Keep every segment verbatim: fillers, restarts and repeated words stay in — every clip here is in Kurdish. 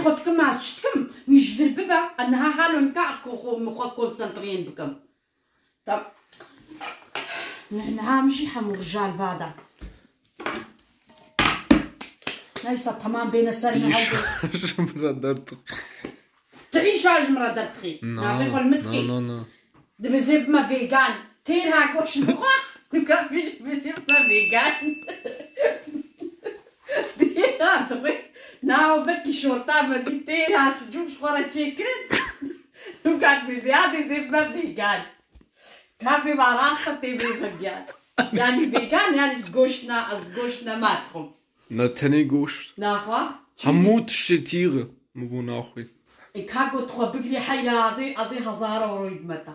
Xwe dikim, ez çi dikim? Wî ji vir bibe, ez niha halo nika xwe, xwe, xwe konsantreyên bikim. Tam. Niha em jî hemû rijal vada. Neyse, tamam, bêne ser me. Îşa ji min re dertixî. Tu îşa ji min re dertixî. Na, navê xwe li min dikî. Na, na, na. Dibê zê bime vegan. Têr ha goş bixwe. Nika bî dibê zê bime vegan. Têr ha dixwe. Na, o belkî şorta me dî têr ha sicûk ji xwe re çêkirin. Nika dibê zê ha dê zê bime vegan. Ka bê va rast e tê bê vegan. Yani vegan, yani ji goşt na, ez goşt nema dixwim. Ne tenê goşt. Naxwe? Hemû tiştê tîr e, min got naxwî. E, ka got xwe bigirî heyra, azê, azê hezara euroyî dime te.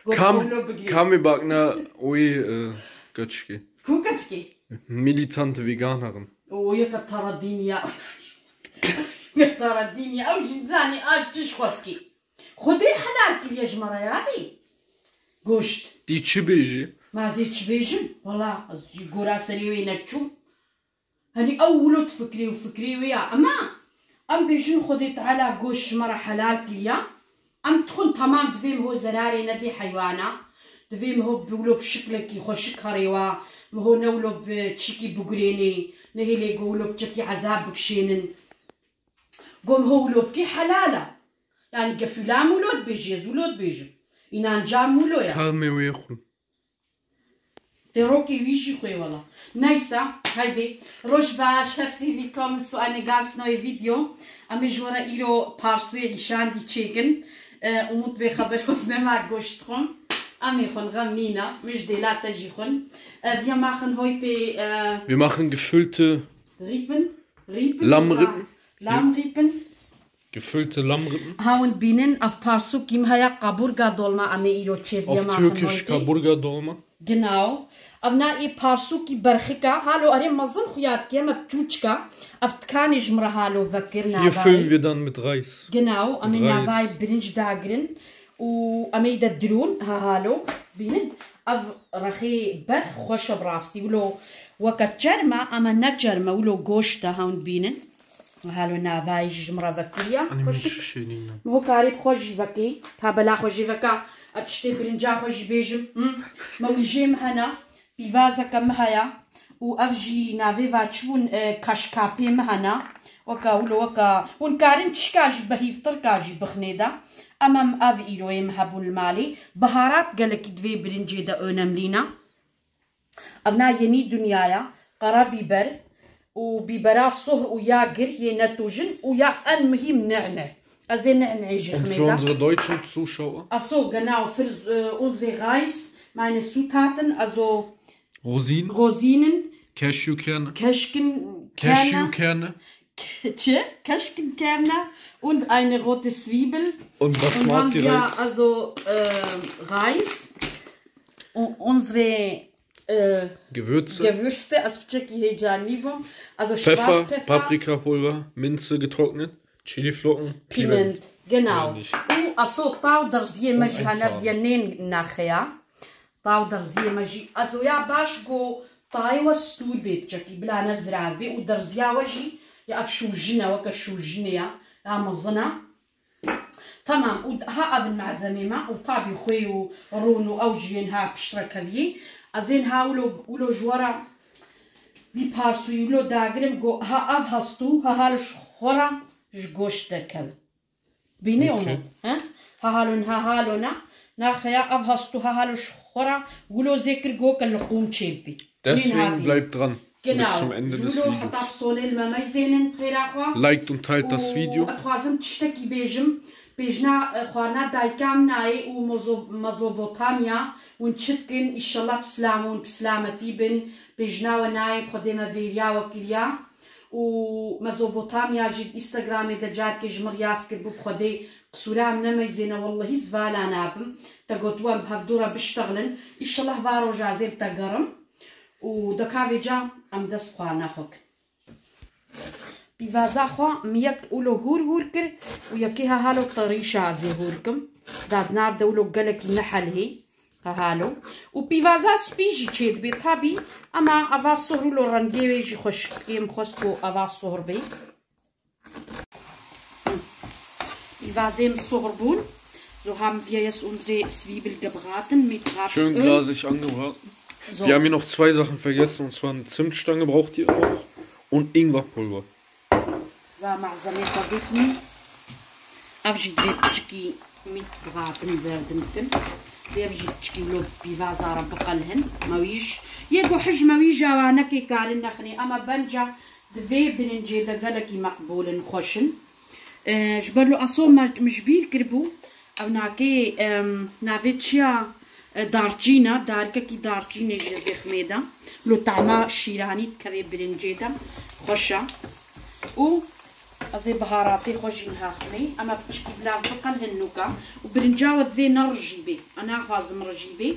Got Kam, xwe lo bigirî. Kamê bakna oyê, e, keçikê. Ku keçikê? Militant vegan herin. O yeka tara dîniya. Yeka tara dîniya. Ew jî zanî a çi ji xwe dikî. Xwedê helal kiriye ji me re ya dî. Goşt. Dî çi bêjî? Ma zê çi bêjim? Wala, ez gora serê wê neçûm. Hani ew wilo difikirê û fikirê wê ya. Ema em bêjin Xwedê Teala goşt ji me re helal kiriya. Em dixwin temam divê min ho zerarê nedê heywana. Divê min ho bi wilo bi şiklekî xweşik herêwa. Min ho ne wilo bi çikî bigurênê. Nehêlê go wilo bi çekî ezab bikişênin. Go min ho wilo bikî helal e. Yani gefîla min wilo dibêjî, ez wilo dibêjim. Înanca min wilo ya. Karmê wê xwin. Tê rokê wî jî xwê wela. Neyse, haydi. Roj baş, hestî vî comments û anegans noyê video. Em ê ji we re îro parsûyê lîşandî çêkin. E, Umut bê xeber hoz nema goşt xwim. Em ê xwin xem nîne. Min ji dêla te jî xwin. E, wir machen heute, e, Wir machen gefüllte Rippen. Rippen Lammrippen. Oder Lammrippen. Gefüllte Lammrippen. Hawin bînin, ev parsûkî me heye, kaburga dolma, em ê îro çêviye Auf ma Türkisch xemotî. Kaburga Dolma. Genau. Ev na ê parsûkî berxika, halo erê mezin xuya dike, me çûçika. Ev tikanê ji min re halo vekir, Hier navayê. Füllen wir dann mit Reis. Genau, em ê Reis. Navayê birinc dagirin. Û em ê de dirûn, ha halo, bînin. Ev rexê berx xweş e bi rastî. Wilo weke çerm e, ama ne çerm e, wilo goşt e, hewin bînin. Halo navayê jî ji min re vekiriya. Anî min Xweşik. Şişê nîne. Min ho karê bi xwe jî vekî. Ta bela xwe jî veka. Ev tiştê birinca xwe jî bêjim. Hı? Me wî jê min hene. Pîvazeke min heye û ev jî navê va çi bûn, e, kaşkapê min hene. Weka wilo weka hûn karin tişka jî behîvtirka jî bixinê de. Em em ev îroyê min hebûn li malê. Biharat gelekî di vê birincê de önemlî ne. Ev na yenî dinyaya, qara bîber û bîbera sohr û ya gir yê netojin û ya en muhîm nehne. Ez ê nehne jî Und für ximê de. Unsere deutschen Zuschauer? Ach so, genau, für, äh, unsere Reis, meine Zutaten, also Rosinen. Rosinen, Cashewkerne. Keşkin, Cashewkerne. Kerne. Ke-, çi? Keşkin Kerne und eine rote Zwiebel. Und Und haben Basmati wir Reis. Also, ähm, Reis. Und unsere, äh, Gewürze. Gewürze, also çekî heyecanlî bûm. Also Pfeffer, Schwarzpfeffer. Paprikapulver, Minze getrocknet, Chiliflocken, Piment. Piment, genau. Ähnlich. Û aso taw derziyê me jî hene viyenên naxeya. Taw derziyê me jî. Azo ya baş go tayê we stûr bê biçekî, bila ne zirar bê û derziya we jî ya ev şûjin e, weke şûjinê ya, ya mezin e. Tamam, û ha ev in malzemê me û tabî xwê û rûn û ew jî yên ha piştre keviyê. Ez ên ha wilo, wilo ji we re vî parsûyî wilo dagirim go ha ev hestû, ha halo ji xwe re ji goşt derkevin. Bînî onu, he? Ha halon, ha halona. Naxeya ev hestû ha halo ji xwe re wilo zêkir go ke li qûm çêbî. Deswegen bleibt dran. Genau. Bis zum Ende des Videos. Heta bi solê li me meyzênin xêra xwe. Liked und teilt das Video. Û ez dixwazim tiştekî bêjim. Pêjna, e, xwarina dayika min nayê û mozo-, Mezopotamya. Hûn çi dikin? Îşellah bi silam hûn bi silametî bin. Pêjna we nayê, bi Xwedê me bêriya we kiriya. Û Mezopotamya jî di Instagramê de carkê ji min riyaz kiribû, bi Xwedê qisûra min nemeyzêne, wellehî zivala nabim. Te gotiwe em bi hevdû re biştexilin. Îşellah va roja zêr te gerim. Û deka vêca em dest xwarina xwe kin. Pîvaza xwe min yek wilo hûr hûr kir û yekê ha halo terîşa ez ê hûr kim. Da di nav de wilo gelekî nehelhê. Ha halo. Û pîvaza spî jî çêdibê tabî, ema eva sohr wilo rengê wê jî xweşik ê, min xwest ku eva sohr bê. Pîvazê min sohr bûn. So haben wir jetzt unsere Zwiebel gebraten mit Rapsöl. Schön glasig angebraten. So. Wir haben hier noch zwei Sachen vergessen, und zwar eine Zimtstange braucht ihr auch und Ingwerpulver. Va malzemê xwe vêxînin. Ev jî divê piçikî mît bixatin berdim bikin. Vê ev jî piçikî wilo pîvaza re biqelhin. Mewîj. Yê ku hij mewîja wane kê karin nexinê. Ama benca di vê birincê de gelekî meqbûl in, xweş in. E, ji ber lo eso me, min ji bîr kiribû. Ew nakê, em, navê çi ya? E, darçîn e, darikekî darçînê ji vêxmê de. Lo tahma şîranî dikeve birincê de. Xweş e. Û ez ê biharatê xwe jî niha ximê. Em ê piçikî bila biqelhin nûka. Û birinca we divê ne rijî bê. Ez naxwazim rijî bê.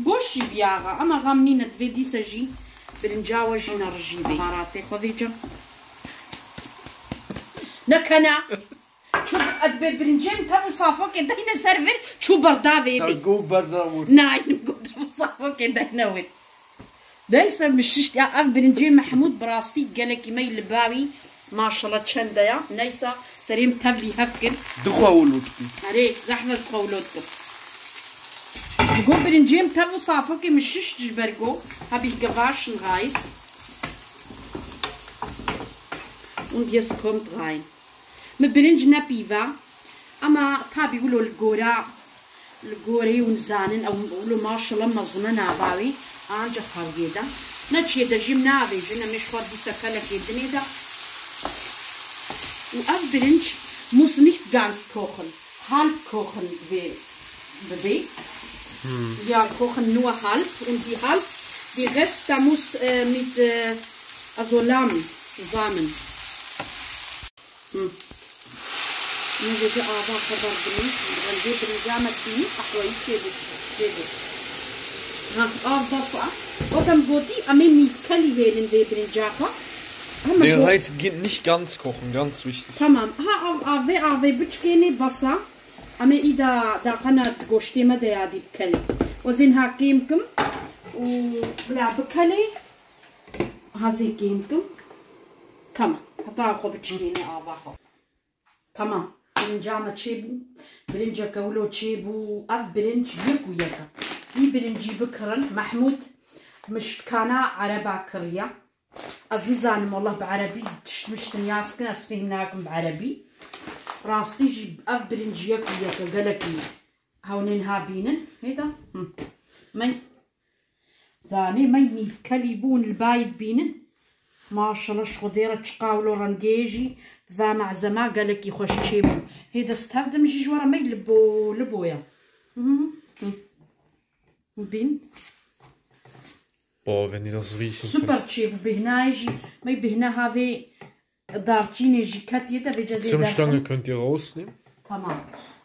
Goş jî biyaxa. Ama xem nîne, divê dîse jî birinca we jî ne rijî bê. Biharatê xwe vêce. Nekene. Çû ez dibê birincê min tev û safokê deyne ser vir, çû berda vê bê. Go berda wir. Naynim go tev û safokê deyne wir. Neyse, min şişt ya, ev birincê Mehmûd bi rastî gelekî me yî li bawî, maşallah çend e ya. Neyse, serê min tevlî hev kir. Dixwe û lûtî. Erê, zehmet xwe û lût kir. Go birincê min tev û safokê min şişt ji ber go. Habe ich gewaschen, Reis. Und jetzt kommt rein. Min birinc nepîve. Ama tabî wilo li gora, li goreyê hûn zanin, ew wilo maşallah mezin e nava wî, ancî xewliyê de. Ne çiyê de jî min navêjin, em ê ji xwe dîsa kelekê dinê de. Û ev birinc muss nicht ganz kochen, halb kochen divê bibê. Ja, kochen nur halb und die halb, die Rest, da muss, äh, mit, äh, also lahm zusammen. Hı. Nêvêje ava xwe berdimî, rengê birinca me dibînî, qehweyî çêbû, çêbû. Ha, av bes e. Wek em gotî, em ê nîvkelî hêlin vê birinca xwe. Hema Den go- Reis geht nicht ganz kochen, ganz wichtig. Tamam. Ha, av, av, vê avê biçikênê bes e. Em ê îda daqena goştê me de yadî bikelê. Wezê niha kêm kim û bila bikelê. Hazê kêm kim. Tamam. Heta xwe biçikênê ava xwe. Tamam. Birinca me çêbû. Birinceke wilo çêbû. Ev birinc yek û yek e. Vî birincî bikirin. Mehmûd miştkana ereba kiriye. Ez nizanim wallah bi erebî tişt mişt nas dikin, ez fêhm nakim bi erebî. Rastî jî ev birincî yek û yek e, gelekî hewnên ha bînin. Hêda. Hı. Mey. Zanê mey nîvkelî bûn li bayî dibînin. Maşallah ji Xwedê re çiqa wilo rengê jî va malzema gelekî xweş çêbû. Hê dest tev dim jî ji we re mey li bo, li bo ye. Hı hı. Hı. Bîn. Boah, wenn die das riechen Super çêbû, bêhnayê jî, mey bêhna havê darçînê jî ketiye de vêce zê Zimtstange derxim. Könnt ihr rausnehmen. Tamam.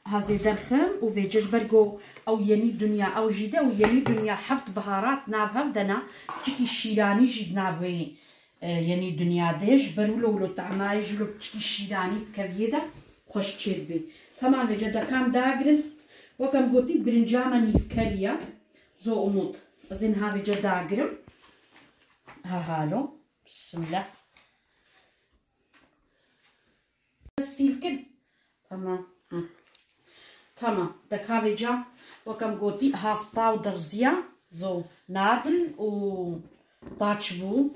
Ha zê derxim û vêce ji ber go ew yenî dinya, ew jî de ew yenî dinya heft biharat nav hev de na, çikî şîranî jî di nav wê, e, yenî dinya de ji ber wilo wilo tahmayê jî wilo çikî şîranî dikeviyê de xweş çêdibê. Tamam vêce dekam dagirin. Wek em gotî birinca me nîvkelî ye. Zo umut. Ez ê niha vêce dagirim. Ha halo. Bismillah. Sîl kir. Tamam. Hı. Tamam. Deka vêca wek em gotî hafta û derziya zo nadil û taç bû.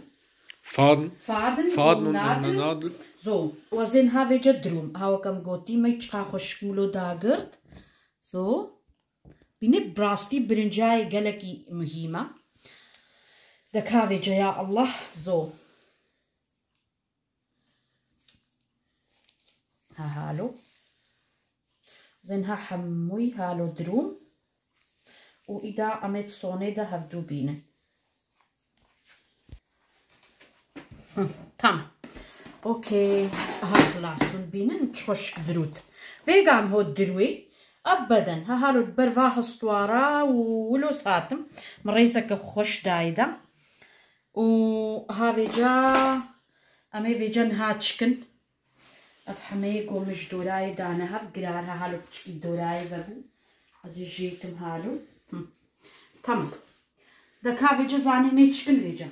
Faden. Faden, Faden û und nadil. Eine Nadel. Zo, wezên ha vêca dirûm. Ha wek em gotî me çiqa xweşik wilo dagirt. Zo. Bîne bi rastî birincayê gelekî muhîm e. Deka vêca ya Allah zo. Ha halo. Zen ha hemûyî halo dirûm. Û îda em ê di sonê de hevdû bînin. Hı, tamam. Okey. Aha xilas min bînin çi xweşik dirût. Vêgan hot dirûê. Ebeden. Ha halo di ber va hestwara û wilo satim. Min rêzeke xweş dayê de. Û ha vêca em ê vêca niha çikin. Ev hemeyê ku min ji dorayê dane hev girar he halo piçikî dorayê vebû. Ez ê jêkim halo. Hı. Tamam. Deka vêca zanê me çikin vêca.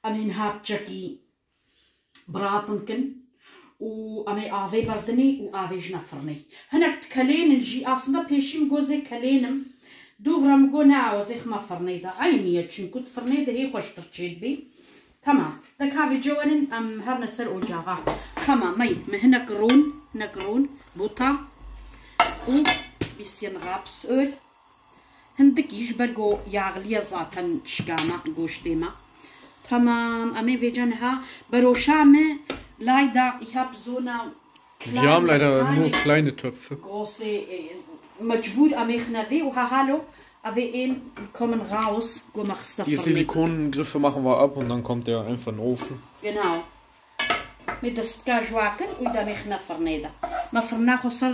Em hê niha piçekî biratin kin û em ê avê berdinê û avê jina firnê. Hinek dikelênin jî, aslında pêşî min got zê kelênim. Dûv re min got ne, ew zê xima firnê de. Eynî ye, çunku di firnê de hê xweştir çêdibê. Tamam. De kavê cewerin em herne ser ocaxa. Tamam, mey, me hinek rûn, hinek rûn, bota û bisschen Rapsöl. Hindikî ji ber ku yaxliye zaten şikama goştê me. Tamam, em ê vêca niha beroşa me layda, ich hab so eine Wir haben kleine, leider kleine nur kleine Töpfe. Große, e, mecbûr em ê xine vê û ha halo ev ê ên kommen raus, ku me xiste firnê. Die Silikongriffe machen wir ab und dann kommt der einfach in den Ofen. Genau. Me destka ji wa kir û da me xine firnê de. Me firna xwe ser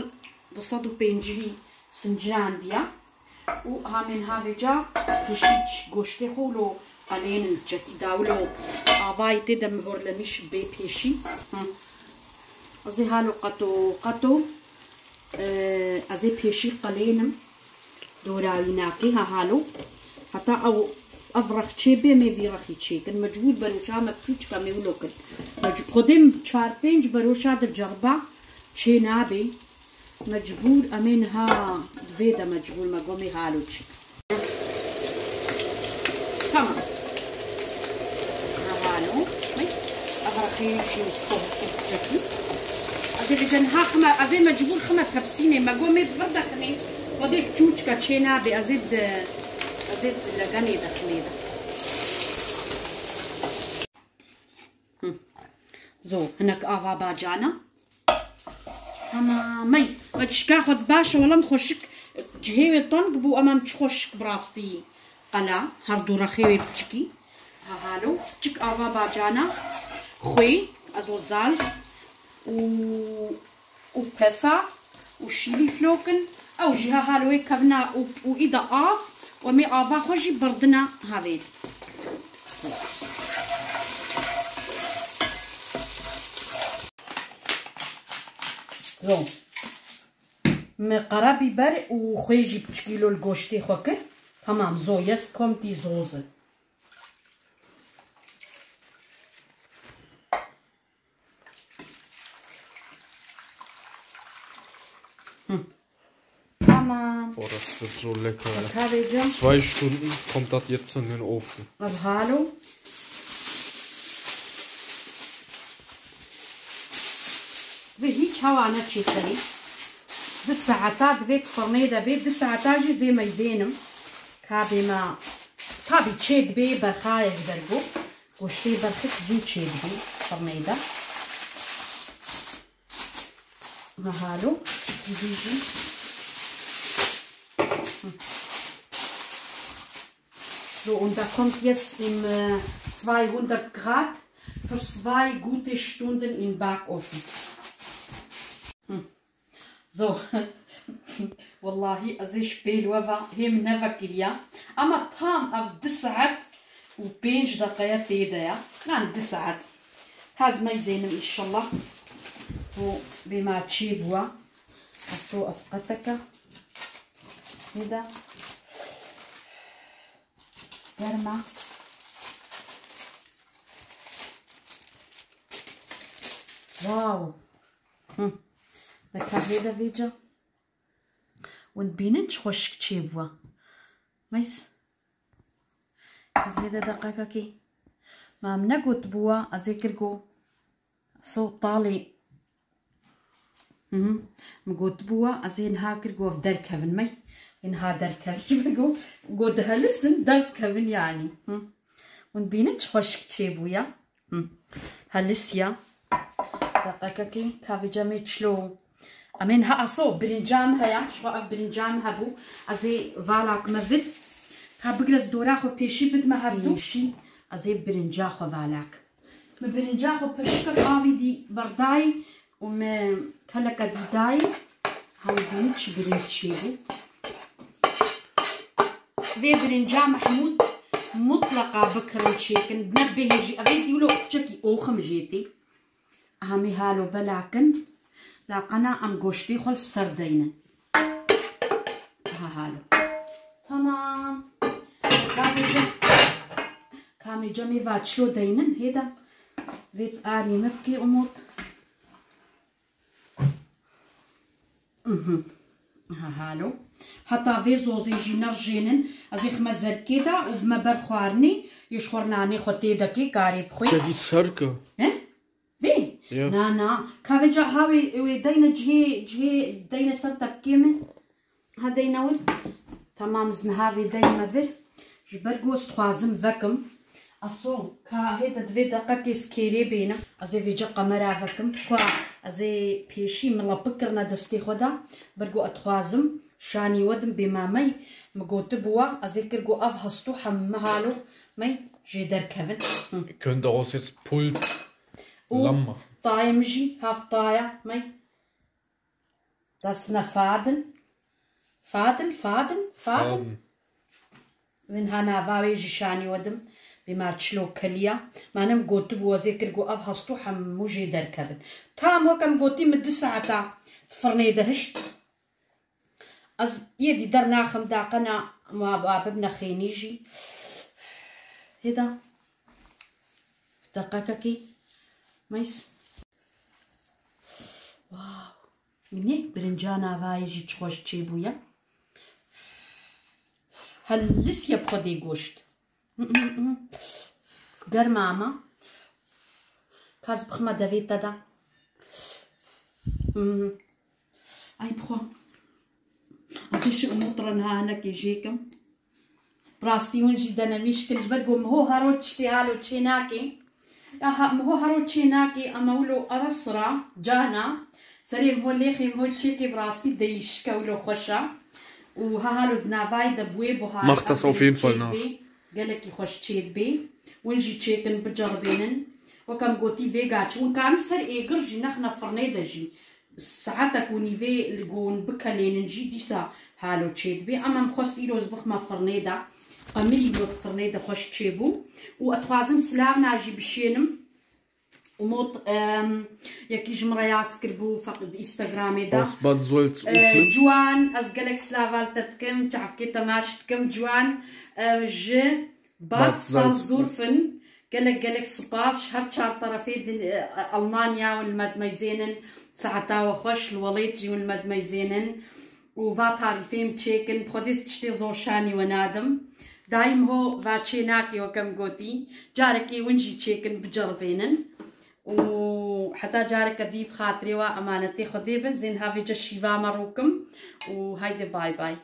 du sed û pêncî sincandiye. Û hamên havêca pêşî goştê xwe wilo qelênin çekî dawilo avayê tê de mihorlemîş bê pêşî. Hı. Ez ê halo qeto qeto, e, ez ê pêşî qelênim. Dora wî nakê ha halo. Heta ew ev rex çêbê, me vî rexî çêkin. Mecbûr beroşa me piçûçika me wilo kir. Mec-, xwedê min çar pênc beroşa de cerba çê nabê. Mecbûr em ê niha di vê de mecbûr me gomê halo çi. Tamam. Niha halo. Ev rexê jî soh çekî. Ez ê vêce niha xime, ez ê mecbûr xime tepsînê. Me gomê di vir de ximê. Xwedê çûçka çê nabê. Ez ê di, ez ê di legenê de ximê de. Hı. Zo, hinek ava bacana. Tamam, mey. Ve çişka xwe baş e, wela min xweşik cihê wê teng bû, ama min çi xweşik bi rastî qela, her du rexê wê piçikî. Ha halo, piçik ava bacana. Xwê, ez o zalz û, û pefa û şîlî flokin. Ew jî ha halo wê kevna û, û îda av û em ê ava xwe jî berdina havê. Zo. Me qara bîber û xwê jî piçkî lo li goştê xwe kir. Tamam, zo, jetzt kommt die Soße. Hı. Tamam. Boah, das wird so lecker. Bak, ha vêca. Zwei Stunden kommt das jetzt in den Ofen. Ev halo. Ve hiç hewa neçê xerî. Du saeta divê di firnê de bê, du saeta jî vê meyzênim. Kabê me, tabî çê dibê berxayek dergo. Goştê berxik zû çê dibê firnê de. Aha, lo. Dibêjin. So, und da kommt jetzt im, äh, zweihundert Grad für zwei gute Stunden im Backofen. Hm. So. Wallahî ez ê ji pêl we ve hê min nevekiriya. Ama tam ev du saet û pênc deqeye tê de ye. Yan du saet. Hez meyzênim înşallah. Û bê ma çê bûwa. Esto ev qeteke. Hêda. Germa. Wow. Hı. Deka hêda vêca. Hûn dibînin çi xweşik çêbûwa. Meys. Vê de deqekekê. Ma em negotibûwa, ez ê kir go. So talê. Hı hı. Min gotibûwa, ez ê niha kir go ev derkevin mey. Ê niha derkevin ji ber go, go dihelisin, derdikevin yanî. Hı. Hûn dibînin çi xweşik çêbûya. Hı. Helisiya. Deqekekê kavê cemê çilo. Em ê niha aso birinca min heye. Ji xwe ev birinca min hebû. Ez ê valak me vid. Ka bigire ez dora xwe pêşî bidime hevdû. Pêşî ez ê birinca xwe valak. Min birinca xwe pişkir avî dî berdayî û min teleke dî dayî. Hewdî çi birinc çêbû. Vê birinca Mehmûd mutleqa bikirin çêkin. Ne bihêjî. Evê dîwlo piçekî oxim jê tê. Amî halo belakin. Laqena em goştê xwe li ser deynin. Ha halo. Tamam. Kamê cem, kamê cemê va çilo deynin. Hêda. Vê arî me bikê umut. Mhm. Ha, halo. Heta vê zozê jî nerjênin. Ez ê xime zerkê de û bime ber xwarinê. Yê ji xwe nanê xwe tê dekê karê bixwê. Çekî serke. He? Vê? Ya. Na, na. Ka vêca ha wê, wê deyne cihê, cihê deyne ser tepkê min. Ha deyne wir. Tamam, ez niha vê deyme vir. Ji ber ku ez dixwazim vekim. Aso, ka hê de divê deqekê ez kêrê bênim. Ez ê vêca qemera vekim. Çixwe ez ê pêşî min lepik kirine destê xwe de. Ber ku ez dixwazim şanî we dim bê mamey. Min gotibû we, ez ê kir ku ev hestû hemû halo mey jê derkevin. Hı. Könnte auch jetzt Pult Û lamm machen. Tayê min jî hev taya mey. Das ist eine Faden. Faden, Faden, Faden. Faden. Win ha nava wê jî şanî we dim. Bê ma çilo keliya. Ma ne min gotibû, ez ê kir ku ev hestû hemû jê derkevin. Tam weke min gotî, min du saeta di firnê de hişt. Ez yê dî dernaxim, daqena ma ba bibne xênî jî. Hêda. Deqekekî. Meys. Wow. Mînê birinca navayê jî çi xweş çêbûye. Helis ye bi xwedê goşt. Germ e ama. Ka ez bixime devê te de. Ay bixwe. Ez ê şi umut re niha hinekê jêkim. Bi rastî hûn jî denemîş kin, ji ber ku miho hero tiştê halo çê nake. Ya ha, miho hero çê nake, ama wilo ara sira, cana, serê miho lêxê miho çêkê bi rastî deyîşke wilo xweş e. Û ha halo di navayê de bi wê buhar Macht das auf jeden Fall nach. Gelekî xweş çêdibê. Win jî çêkin biceribênin. Weke min gotî vêga çi. Win karin ser êgir jî nexne firnê de jî. Saetek û nîvê li gon bikelênin jî dîsa halo çêdibê. Em em xwest îro ez bixme firnê de. Qemirî wilo di firnê de xweş çêbû. Û ez dixwazim silavna jî bişênim. Umut, em, yekî ji min re yaz kiribû feq-, di Instagramê de. Aus Bad Salzuflen. E, Ciwan, ez gelek silava li te dikim, çavkê te maç dikim, Ciwan, e, ji Bad Salzuflen. Gelek gelek spas ji her çar terefê din, e, Almanya win li me dimeyzênin, saeta we xweş, li welêt jî win li me dimeyzênin. û va tarîfê min çêkin, bi Xwedê tiştê zor şanî we nadim. Dayîm ho va çê nake weke min gotî. Carekê win jî çêkin biceribênin. Û heta careke dî bi xatirê we emanetê Xwedê bin. Zên havêce şîva me rûkim û haydi bay bay.